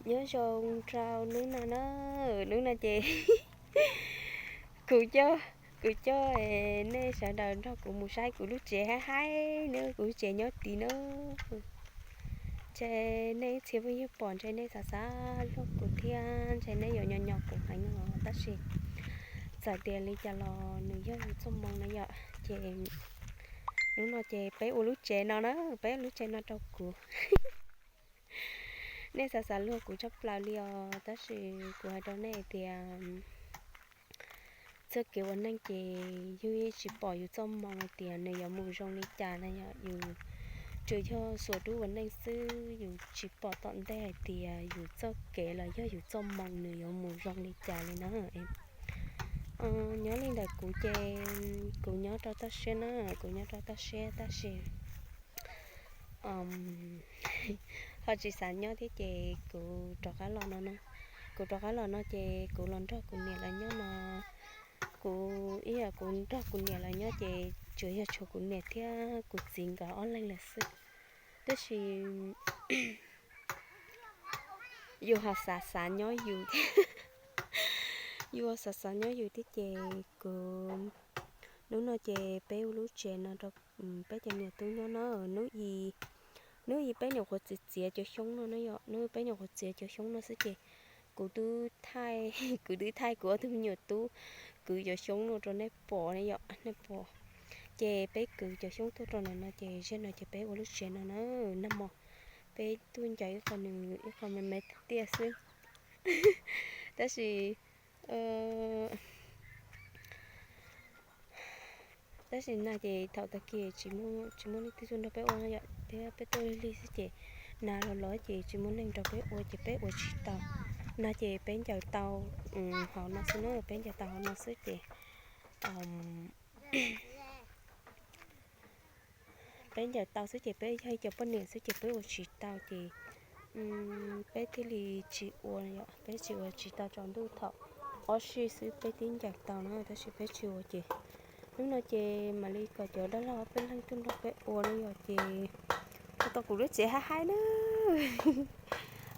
Nyob zoo rau hnub no na, hnub no ces kuv coj, kuv coj nej sawv daws nrog kuv mus saib kuv lub tsev haib haib na, kuv lub tsev nyob tid na. Ntshe nej ib txhia phooj ywg pom ntshe nej xav xav luag kuv thiab ntshe nej yuav nyo nyo kuv heev os, tab sis txawm tias li cas los nws yog yus txoj moo na yom. Ces hnub no ces peb ua lub tsev no na, peb ua lub tsev no rau kuv. Nej xav xav luag kuv tshaj plaws li os, tab sis kuv hais rau nej hais tias txoj kev ua neej ces yus yeej tsis pom yus txoj moo hais tias nws yuav mus zoo li cas na yom. Yus tsuas yog xuas dub ua neej xwb, yus tsis pom tom ntej hais tias yus txoj kev los yog yus txoj moo nws yuav mus zoo li cas li na. Nyob li ntawm kuv ces kuv nyob rau toj siab na, kuv nyob rau toj siab tab sis ho tsis xav nyob thiab ces kuv rov qab los no no. Kuv rov qab los no ces kuv los nrog kuv niam lawv nyob no. Kuv ib yam kuv nrog kuv niam lawv nyob ces tsuas yog tshuav kuv niam thiab kuv txiv nkawd ob leeg lawm xwb. Tab sis yus ho xav xav nyob yus thiab, yus ho xav xav nyob yus thiab ces kuv, hnub no ces peb ua lub tsev no rau peb cov niam tub nyob na. Hnub i, hnub i peb nyuam qhuav txiav txiav cov xyoob no na yom, hnub peb nyuam qhuav txiav cov xyoob no xwb ces kuv twb thaij, kuv twb thaij kuv ob tug me nyuam tub kwv cov xyoob no rau nej pom ne yom, nej pom. Ces peb kwv cov xyoob tuaj rau ntawm no ces ziag no ces peb ua lub tsev no na. Nag hmo peb tuaj ncaws ib qho nws ib qho me me tiag xwb. Tab sis tab sis nag ces thaum tag kis tsis muaj, tsis muaj leej twg tuaj nrog peb ua yom, thiab peb tuaj lig lig xwb ces nag los los ces tsis muaj neeg nrog peb ua ces peb ua tsis tau. Nag ces peb ncaws tau hauv no xwb na, peb ncaws tau hauv no xwb ces peb ncaws tau xwb ces peb yog ib co poj niam xwb ces peb ua tsis tau ces peb thiaj li tsis ua, peb tsis ua tsis tau tsaus ntuj, thaum ob sij xwb peb twb ncaws tau na, tab sis peb tsis ua ces hnub no ces mam li kom cov dab laug ob peb leeg tuaj nrog peb ua no yom ces tau kuv lub tsev haib haib na.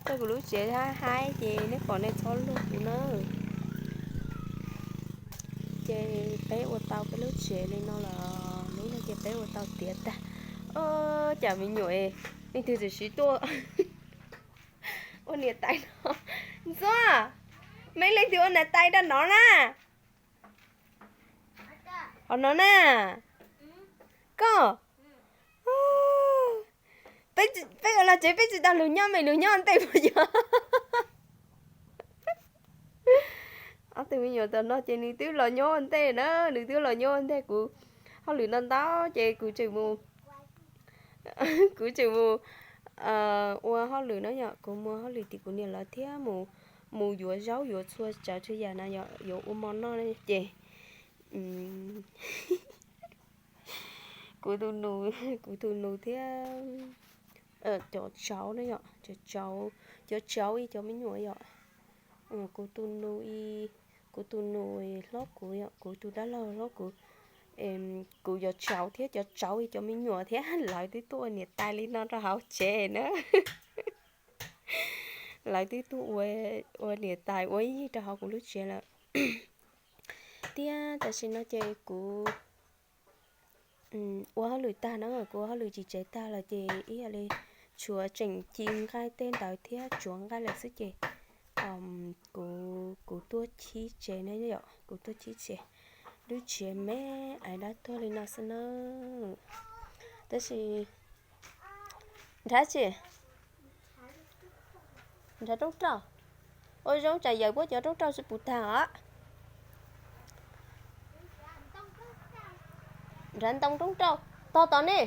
Tau kuv lub tsev haib haib ces nej pom nej txhob luag kuv na. Ces peb ua tau peb lub tsev li no lawm, hnub no ces peb ua tau tiav tag. Cas me nyuam, leej twg txawm siv tuaj ua niam tais no? Ntxuag, me leej twg ua niam tais rau no na? Qhov no na, koj, peb ua los tsev peb tsis tau lug nyob, me lug nyob ntej puas yog? Ob tug me nyuam tom no ces nws twb los nyob ntej na, nws twb los nyob ntej kuv. Hauj lwm ntau ntau ces kuv tseem mus, kuv tseem mus ua hauj lwm no yom, kuv mus hauj lwm tim kuv niam lawv thiab mus, mus yuav zaub yuav txhua tsav txhua yam no yom, yuav ua mov noj ces kuv tus nus, kuv tus nus thiab cov tsauv na yom, cov tsauv, cov tsauv ib cov me nyuam yom. Kuv tus nus, kuv tus nus hlob kuv yom, kuv tus dab laug hlob kuv, kuv cov tsauv thiab cov tsauv ib cov me nyuam thiab lawv twb tuaj ua niam tais li no rau hauv tsev na. Lawv twb tuaj ua, ua niam tais ua ib yig rau hauv kuv lub tsev lawm. Thiab tam sim no ces kuv ua hauj lwm tag na, kuv ua hauj lwm tsis tsev tag lawm ces ib yam li tshuav tseem ci nqaij tej ntawd thiab tsuav nqaij lawm xwb ces kuv, kuv tuaj chib tsev na yom, kuv tuaj chib tsev. Lub tsev me aiv dab tuag li no xwb na. Tab sis nrhav tsi? Nrhav rooj rauj. Ua zoo tsam yawm puab cov rooj rauj tsis pum tag os. Nrhav ntoo rooj rauj. Tog tom ne,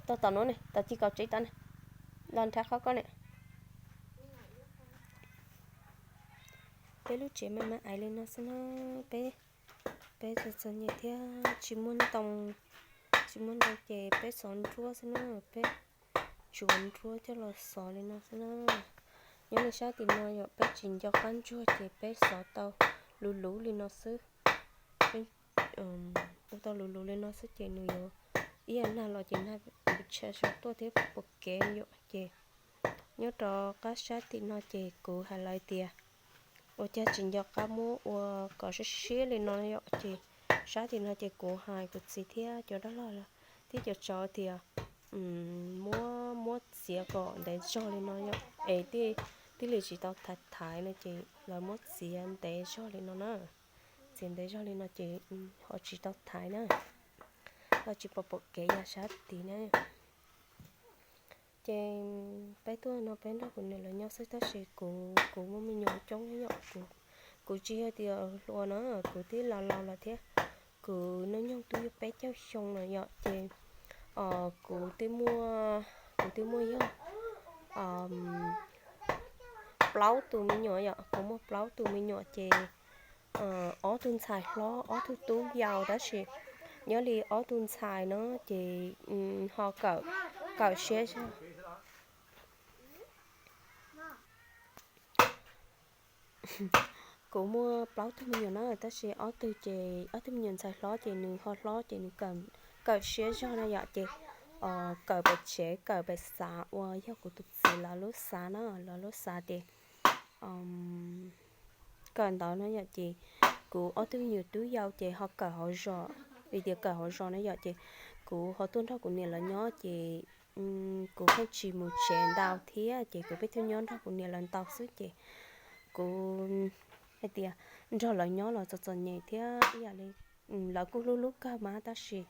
tog tom no ne, tom ci kaum tsev tod ne. Los nrhav qhov ko ne. Peb lub tsev me me aiv li no xwb na. Peb, peb txom txom nyem thiab tsis muaj ntoo, tsis muaj ntoo ces peb xov nruab xwb na, peb tsuav nruab coj los xov li no xwb na. Nyob li sab tim no yom, peb tsis nco qab ntsuag ces peb xov tau luv luv li no xwb. Peb ua tau luv luv li no xwb ces nws yuav ib yam nag los ces nag tsha sua tuaj thiab puas kev yom ces nyob rov qab sab tim no ces kuv hais lawv tias, ua cas tsis nco qab muab ua kom siab siab li no yom. Ces sab tim no ces kuv hais kuv txiv thiab cov dab laug thiab cov tsov tias, muab, muab txiav kom ntev zog li no yom, es thiaj li tsis tau thaiv thaiv no ces lawv muab txiav ntev zog li no na. Txiav ntev zog li no ces ho tsis tau thaiv na, ho tsis pom pom kev ya sab tid na. Ces peb tuaj no peb nrog kuv niam lawv nyob xwb tab sis kuv, kuv muaj me nyuam coob yom, kuv, kuv tsis yog tias hluas no, kuv twb laus laus lawm thiab. Kuv hnub nyoog twb yog peb caug xyoo lawm yom, ces kuv twb muaj, kuv twb muaj yog plaub tus me nyuam yom, kuv muaj plaub tus me nyuam ces ob tug ntxhais hlob ob tug tub yau tab sis nyob li ob tug ntxhais no ces ho kawm, kawm siab zog. Kuv muaj plaub tug me nyuam na tab sis ob tug ces ob tug me nyuam ntxhais hlob ces nws ho hlob ces nws kawm siab zog na yom, ces kawm pem tsev kawm pem xav uas yog kuv tus txiv lawv lub xav na, lawv lub xav ces kawm ntawd no yom, ces kuv ob tug me nyuam tub yau ces ho kawm hauv zos, vim tias kawm hauv zos na yom, ces kuv ho tuaj nrog kuv niam lawv nyob ces kuv pheej tsis mus tsev ntau thiab ces kuv pheej tuaj nyob nrog kuv niam lawv ntau xwb ces kuv hais tias nrog lawv nyob los txom txom nyem thiab ib yam li lawv kuj hlub hlub kawg mas tab sis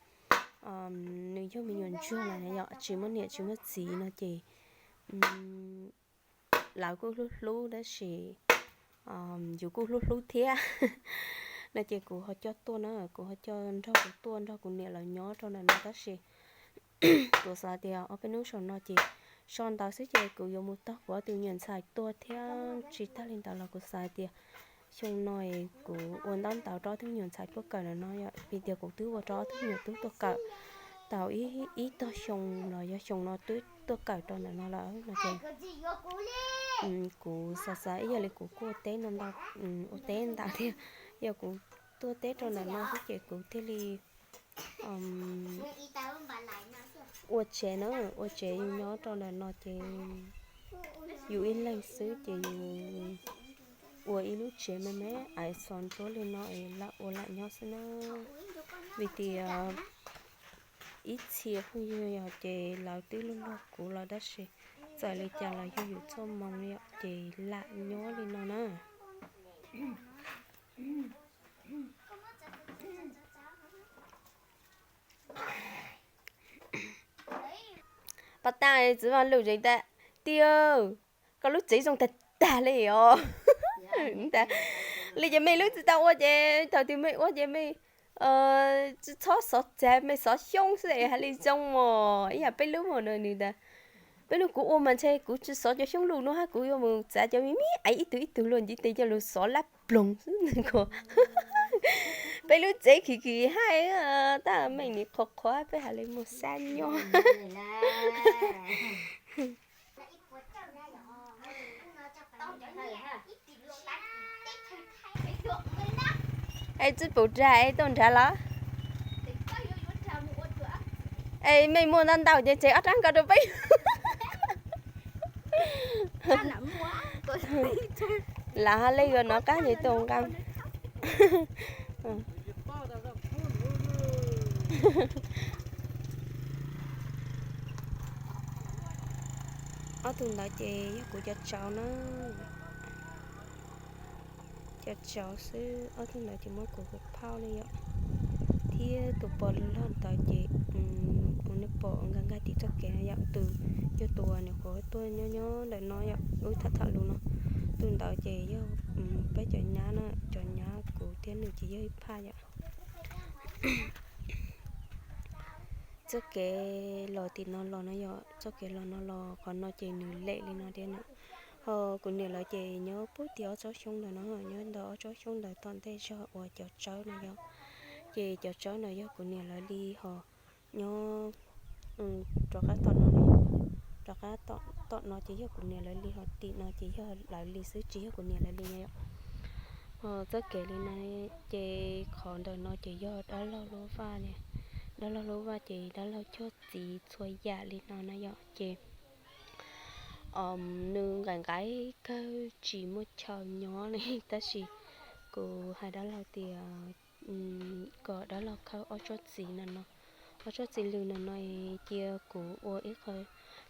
nws yog me nyuam ntsuag lawm yom, tsis muaj niam tsis muaj txiv no ces lawv kuj hlub hlub tab sis yus kuj hlub hlub thiab no ces kuv ho coj tuaj na, kuv ho coj nrog kuv tuaj nrog kuv niam lawv nyob rau ntawm no tab sis kuv xav tias ob peb hnub saum no ces so ntawd xwb ces kuv yuav mus taug kuv ob tug me nyuam ntxhais tuaj thiab tsis tag li ntawd los kuv xav tias xyoo no kuv ua ntaub ntawv rau ob tug me nyuam ntxhais tuaj kawm ntawm no yom, vim tias kuv twb ua rau ob tug me nyuam tub tuaj kawm tau ib tog xyoo los yog xyoo no twb tuaj kawm rau ntawm no lawm no ces kuv xav xav ib yam li kuv kuj ua teb ntau, ua teb ntau thiab, yog kuv tuaj teb rau ntawm no xwb ces kuv thiaj li ua tsev na, ua tsev nyob rau ntawm no ces yus ib leeg xwb ces yus ua ib lub tsev me me ais xos ntsuab li no es lam ua lam nyob xwb na. Vim tias ib txhia phooj ywg yog ces lawv twb luag luag kuv los tab sis txawm li cas los yog yus txoj moo li yom ces lam nyob li no na. Pas tas txiv Vaj Lum zeem tas, tiag, koj lub tsev zoo tag tag li os. Li ces mej lub tsis tau ua ces thaum twg mej ua ces mej tsis txhob xov txag, mej xov xyoob xwb es hais li zoo mos ib yam peb lub mos no nws tas. Peb lub kuv ua mas ntshe kuv tsis xov cov xyoob luj no hab kuv yuav mus txav cov me me ais ib tug ib tug luaj ntiv tes coj lug xov lab ploog xwb ko. Peb lub tsev khis khis haib tab meej nim qhuav qhuav peb hais li muag sab nyob. Es tsis pum dag es tuaj nrad los? Es mej muaj ntau ntau ces tseg ob rab nqa rau peb. Lam ha le yuav nov qab ces tuaj nqa. Ob tug ntawd ces yog kuv cov tsauv na. Cov tsauv xwb, ob tug ntawd ces muab kuv hu phauj li yom. Thiab tus pog loj ntawd ces ua nej pom nkag nkag tim txoj kev no yom, tus yog tus uas nyuam qhuav tuaj nyob nyob ntawm no yom, wb tham tham lus no. Tus ntawd ces yog peb cov nyab na, cov nyab kuv thiab nws ces yog ib phaj yom. Txoj kev los tim no los no yom, txoj kev los no los qhov no ces nws lem li no thiab na. Ho kuv niam lawv ces nyob puag tim ob tsob xyoob ntawd no, nyob ntawm ob tsob xyoob ntawd tom ntej zog uas cov tsawb no yom. Ces cov tsawb no yog kuv niam lawv li ho nyob rov qab tom no, rov qab tom no ces yog kuv niam lawv li, ho tim no ces yog lawv li xwb tsis yog kuv niam lawv li na yom. Ho txoj kev li no ces qhov ntawm no ces yog dab laug lub vaj, dab laug lub vaj ces dab laug cog txiv txhua yam li no na yom. Ces Nws nqaim nqaim kawg tsis muaj chaw nyob li, tab sis kuv hais dab laug tias kom dab laug khawb ob tsob txiv no no, ob tsob txiv lws no no, cia kuv ua ib qho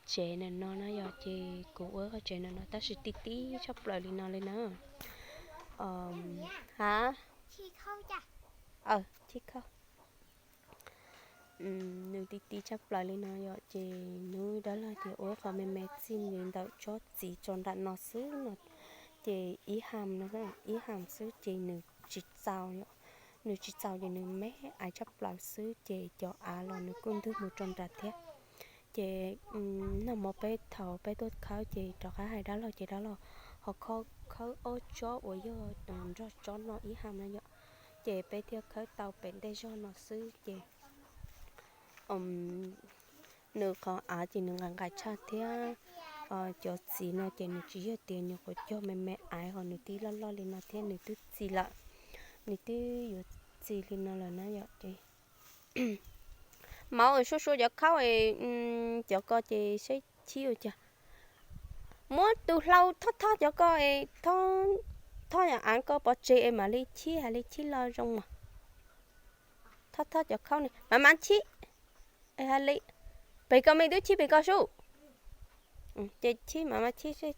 tsev no no na yom, ces kuv ua ib qho tsev no no tab sis ti ti tshaj plaws li no li na. Ha, chib khau. Nws ti ti tshaj plaws li no yom, ces hnub dab laug tias ua ib qho me me txij li ntawm tsob txiv tso nram no xwb no, ces ib ham no, ib ham xwb ces nws tsis txaus yom, nws tsis txaus ces nws me aiv tshaj plaws xwb ces cov av los nws kuj ntwg mus rau nram thiab. Ces nag hmo peb thaum peb tuaj khawb ces rov qab hais dab laug ces dab laug ho khawb ob tsob uas yog nrog tsob no ib ham no yom, ces peb thiaj khawb tau pem ntej zog no xwb ces nws qhov av ces nws nqaim nqaim tshaj thiab. Cov txiv no ces nws tsis yog tias nyuam qhuav cog me me aiv ho nws twb loj loj li no thiab, nws twb txi lawm, nws twb yuav txi li no lawm na yom. Ces mav suab suab cov khaub, cov ko ces saib chib ua cas. Muab tus hlau thob thob cov ko, thob yam av ko pov tseg es mam li chib, hais li chib los zoo mas. Thob thob cov khaub ne, mam mam chib. Hais li, pem ko me twb chib pem ko sub. Ces chib mam mam chib,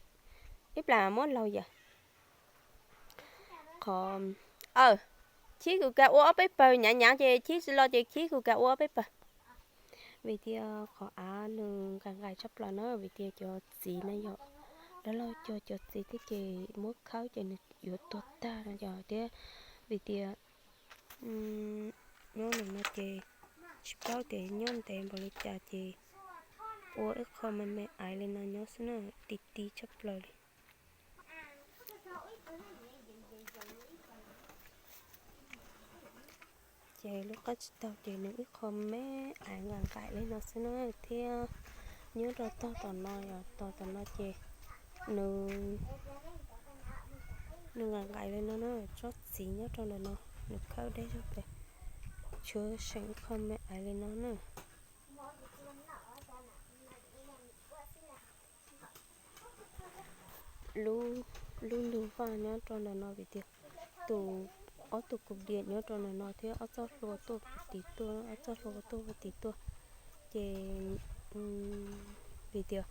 ib plam muab laug yawm. Qhov, chib kuv kav ua ob peb pawg, nyav nyav ces chib tsis los ces chib kuv kav ua ob peb pawg. Vim tias qhov av nws nqaim nqaim tshaj plaws na, vim tias cov txiv na yom, dab laug cog cov txiv thiab ces muab khawb ces nws yuav tuag tag no yom thiab. Vim tias nyob ntawm no ces tsis paub tias nyob ntev npaum li cas ces ua ib qho me me aiv li no nyob xwb na, ti ti tshaj plaws li. Ces lub qab tsis taug ces nws ib qho me aiv nqaim nqaim li no xwb na thiab. Nyob rau tog tom no yom, tog tom no ces nws nws nqaim nqaim li no na, tsob txiv nyob rau ntawm no, nws khawb deb zog pem, tshuav seem ib qho me aiv li no na. Lub lub lug vaj nyob rau ntawm no vim tias tus, ob tug kuv diam nyob rau ntawm no thiab ob txoj hlua tuaj puag tim tuaj, ob txoj hlua tuaj puag tim tuaj. Ces vim tias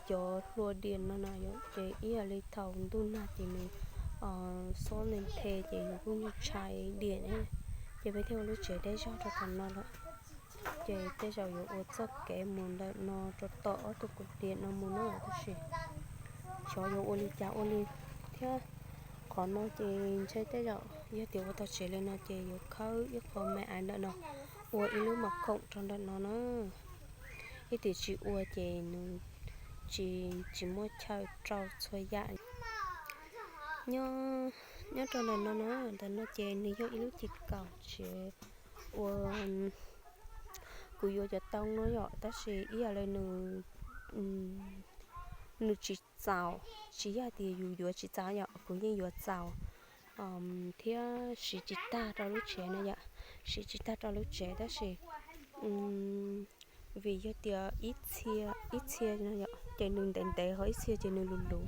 cov hlua diam no no yom, ces ib yam li thaum ntuj nag ces nws xob nws the ces yus kuj nyuag tshai diam, ces peb thiaj ua lub tsev deb zog rau tom no lawm. Ces tej zaum yuav ua txoj kev mus ntawm no rau tom ob tug kuv diam no mus na, tab sis xyov yuav ua li cas ua li thiab. Qhov no ces ntshe tej zaum yog tias ua tau tsev li no ces yuav khawb ib qho me aiv ntawm no ua ib lub mos khoom rau ntawm no na. Ib tiam tsis ua ces nws tsis, tsis muaj chaw rau txhua yam. Nyob, nyob rau ntawm no na, ntawm no ces nws yog ib lub cim kaum tsev ua, kuv yuav cov tau no yom, tab sis ib yam li nws, nws tsis txaus, tsis yog tias yus yuav tsis txaus yom, kuv yeej yuav txaus thiab siv tsis tag rau lub tsev no yom, siv tsis tag rau lub tsev tab sis vim yog tias ib txhia, ib txhia no yom, ces nws ntev ntev, ho ib txhia ces nws luv luv,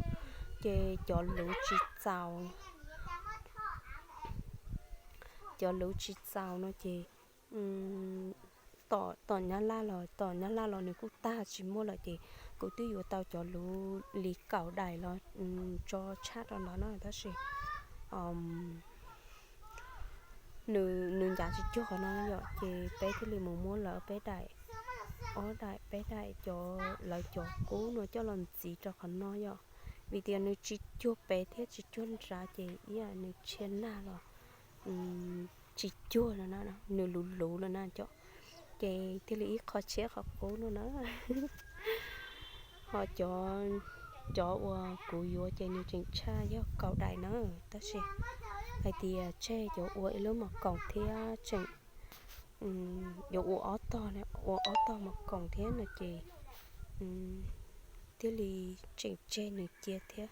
ces cov luv tsis txaus, cov luv tsis txaus no ces tom, tom nyab laj los, tom nyab laj los nws kuj tag tsis muaj lawm ces kuv twb yuav tau cov luv li kaum daim los tso tshaj rau ntawd na, tab sis nws, nws ncav tsis cuag qhov no yom, ces peb thiaj li mus muab lawv peb daim, ob daim peb daim cov, lawv cov qub no coj los ntxiv rau qhov no yom, vim tias nws tsis cuag pem thiab tsis cuag nrad ces ib yam nws tshiab nag los tsis cuag no na, nws luv luv no na cov, ces thiaj li ib qho tshiab qhov qub no na. Ho cov, cov uas kuv yuav ces nws tseem tshaj yog kaum daim na, tab sis hais tias tseg yuav ua ib lub mos koom thiab tseem yuav ua ob tog, ua ob tog mos koom thiab no ces thiaj li tseem tseg nws cia thiab.